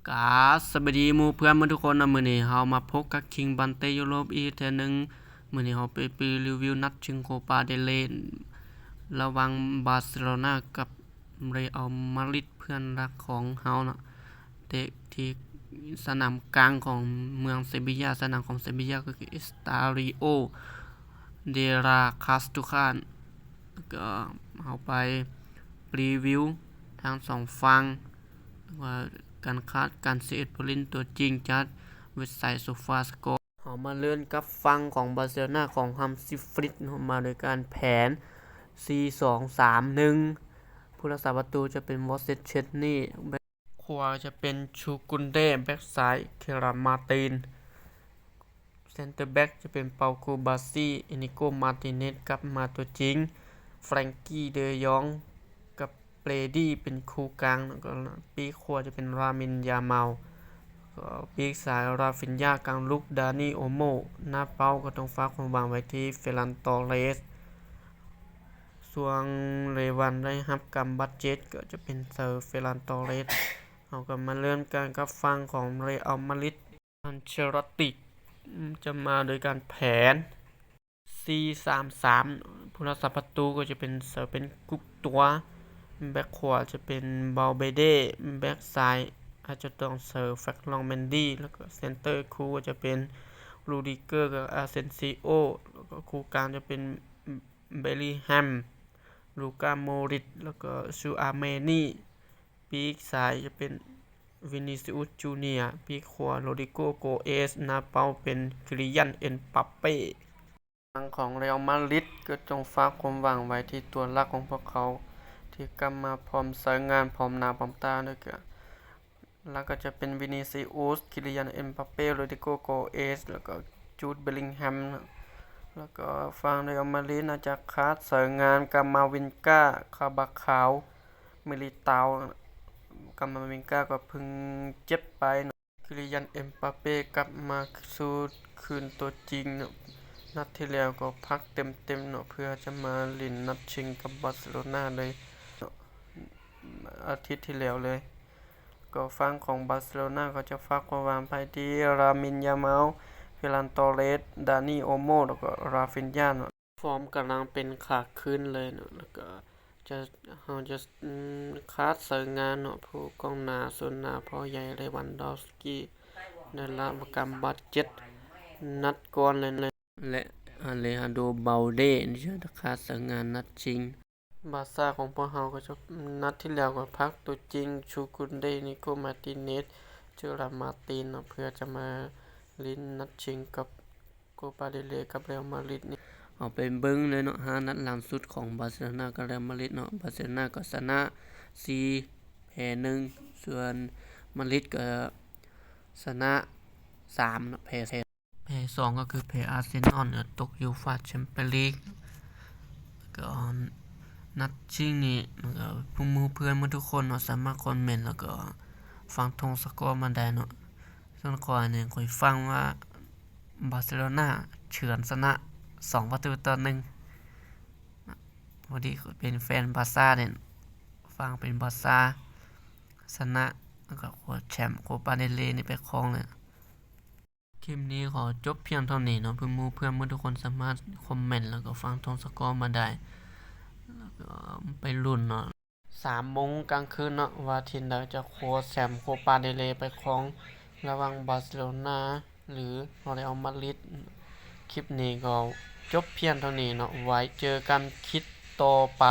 ກາສະບາຍດີໝູ່ເພື່ອນໝົດທຸກຄົນເນາະ, ມື້ນີ້ເຮົາມາພົບກັບຄິງບັນເຕຢູໂຣບອີກເທື່ອໜຶ່ງ. ມື້ນີ້ເຮົາໄປ ໄປຣີວິວນັດຊິງໂຄປາເດເລ ລະຫວ່າງບາເຊໂລນາກັບເຣອັລມາດຣິດ ເພື່ອນຮັກຂອງເຮົາເນາະ, ເຕະທີ່ສະໜາມກາງຂອງເມືອງເຊບີຢາ. ສະໜາມຂອງເຊບີຢາກໍຄືເອສຕາຣິໂອ ເດລາຄາສຕູຄານ. ກໍເຮົາໄປຣີວິວທັງສອງຝັ່ງ ວ່າການຄາດການສິບເອັດຜູ້ຫຼິ້ນຕົວຈິງຈາກເວັບໄຊໂຊຟາສະກໍ. ເຮົາມາເລີ່ມກັບຝັ່ງຂອງບາເຊໂລນາຂອງຮານຊີຟລິກເນາະ, ມາໂດຍການແຜນສີ່ສອງສາມໜຶ່ງ. ຜູ້ຮັກສາປະຕູຈະເປັນວອເຊັດ ເຊັດນີ, ແບັກຂວາຈະເປັນຊູກຸນເດ, ແບັກຊ້າຍເຄຣາມາຕິນ, ເຊັນເຕີແບັກຈະເປັນເປົາໂກບາຊີ, ເອນິໂກມາຕິເນສກັບມາຕົວຈິງ, ແຟຣັງກີເດີຢອງກັບ ເບຣດີເປັນຄູ່ກາງ, ແລ້ວກໍປີກຂວາຈະເປັນລາມິນ ຢາມາວ, ແລ້ວກໍປີກຊ້າຍລາຟິນຢາ, ກາງລຸກດານີໂອໂມ, ໜ້າເປົ້າກໍຕ້ອງຝາກຄວາມຫວັງໄວ້ທີ່ເຟີລັນ ໂຕເຣສ. ຊ່ວງເຣວັນໄດ້ຮັບການບາດເຈັບກໍຈະເປັນເຊີເຟີລັນ ໂຕເຣສ. ເຮົາກໍມາເລີ່ມກັນກັບຝັ່ງຂອງເຣອັລມາດຣິດ. ອັນເຊລອດຕິ ຈະມາໂດຍການແຜນສີ່ສາມສາມ, ຜູ້ຮັກສາປະຕູກໍຈະເປັນເຊີເປັນກຸກຕົວ, ແບັກຂວາຈະເປັນບາວເບເດ, ແບັກຊ້າຍອາດຈະຕ້ອງເຊີແຟຣັງໂລແມນດີ, ແລ້ວກໍເຊັນເຕີຄູ່ຈະເປັນຣູດິເກີກັບອາເຊນຊີໂອ, ແລ້ວກໍຄູ່ກາງຈະເປັນເບລລິງແຮມ, ລູກາໂມດຣິດ, ແລ້ວກໍຊູອາເມນີ. ປີກຊ້າຍຈະເປັນວິນີຊີອຸສ ຈູເນຍ, ປີກຂວາໂຣດຣິໂກ ໂກເອສ, ໜ້າເປົ້າເປັນກິລິຢານ ເອັມບາເປ. ທາງຂອງເຣອັລມາດຣິດກໍຈົ່ງຝາກຄວາມຫວັງໄວ້ທີ່ຕົວຫຼັກຂອງພວກເຂົາ ທີ່ກັບມາພ້ອມໃຊ້ງານ ພ້ອມໜ້າພ້ອມຕາ, ແລ້ວກໍຫຼັກກໍຈະເປັນວິນີຊີອຸສ, ກິລິຢານ ເອັມບາເປ, ໂຣດຣິໂກ ໂກເອສ, ແລ້ວກໍຈູດ ເບລລິງແຮມ. ແລ້ວກໍຝັ່ງເຣອັລມາດຣິດອາດຈະຂາດໃຊ້ງານ ກາມາວິນກາ, ຄາບາຄາວ, ມິລິຕາວ. ກາມາວິນກາກໍເພິ່ງເຈັບໄປເນາະ, ກິລິຢານ ເອັມບາເປກັບມາສູ່ຄືນຕົວຈິງເນາະ, ນັດທີ່ແລ້ວກໍພັກເຕັມໆເນາະ ເພື່ອຈະມາຫຼິ້ນນັດຊິງກັບບາເຊໂລນາເລີຍເນາະ ອາທິດທີ່ແລ້ວເລີຍ. ກໍຝັ່ງຂອງບາເຊໂລນາກໍຈະຝາກຄວາມຫວັງໄປທີ່ລາມິນ ຢາມາວ, ເຟີຣັນ ໂຕເຣສ, ດານີ ໂອໂມ ແລ້ວກໍຣາຟິນຢາເນາະ. ຟອມກຳລັງເປັນຂາຂຶ້ນເລີຍເນາະ, ແລ້ວກໍຈະ ເຮົາຈະ ອາ ຂາດໃຊ້ງານເນາະ ຜູ້ກອງໜ້າສູນໜ້າພໍ່ໃຫຍ່ ເລວັນດອຟສກີ ໄດ້ຮັບການບາດເຈັບນັດກ່ອນເລີຍ ແລະ ອາເລຮານໂດ ບາວເດ ຈະຂາດໃຊ້ງານນັດຊິງ. ບາຊາຂອງພວກເຮົາກໍຈະ ນັດທີ່ແລ້ວກໍພັກຕົວຈິງ ຊູກຸນເດ, ນິໂກ ມາຕິເນສ, ເຈີຣາມາຕິນເນາະ ເພື່ອຈະມາຫຼິ້ນນັດຊິງກັບ ໂກປາເດເລກັບເຣອັລມາດຣິດນີ້. ເຮົາໄປເບິ່ງເລີຍເນາະ ຫ້ານັດຫຼັງສຸດຂອງບາເຊໂລນາກັບເຣອັລມາດຣິດເນາະ. ບາເຊໂລນາກໍຊະນະສີ່ ແພ້ໜຶ່ງ, ສ່ວນມາດຣິດກໍຊະນະສາມເນາະ ແພ້ ແພ້ສອງ ກໍຄືແພ້ອາເຊນອນ ກໍຕົກຢູຟາແຊມປຽນລີກ. ກໍນັດຊິງນີ້ ມັນກໍ ໝູ່ເພື່ອນໝົດທຸກຄົນເນາະ ສາມາດຄອມເມັນ ແລ້ວກໍຟັນທົງສະກໍມາໄດ້ເນາະ. ສ່ວນຂ້ອຍນີ້ ຂ້ອຍຟັນວ່າບາເຊໂລນາເຈື່ອນຊະນະສອງປະຕູຕໍ່ໜຶ່ງ. ພໍດີເປັນແຟນບາຊາເດ້ ຟັນເປັນບາຊາຊະນະ ແລ້ວກໍຄວ້າແຊມໂຄປາເດເລນີ້ໄປຄອງເລີຍ. ຄລິບນີ້ຂໍຈົບພຽງເທົ່ານີ້ເນາະ ເພື່ອໝູ່ເພື່ອນໝົດທຸກຄົນສາມາດຄອມເມັນ ແລ້ວກໍຟັນທົງສະກໍມາໄດ້ ແລ້ວກໍໄປລຸ້ນເນາະ ສາມໂມງກາງຄືນເນາະ ວ່າທີມໃດຈະຄວ້າແຊມໂຄປາເດເລໄປຄອງ ລະຫວ່າງບາເຊໂລນາ ຫຼື ເຣອັລມາດຣິດ. ຄລິບນີ້ກໍຈົບພຽງເທົ່ານີ້ເນາະ ໄວ້ເຈີກັນຄລິບຕໍ່ໄປ.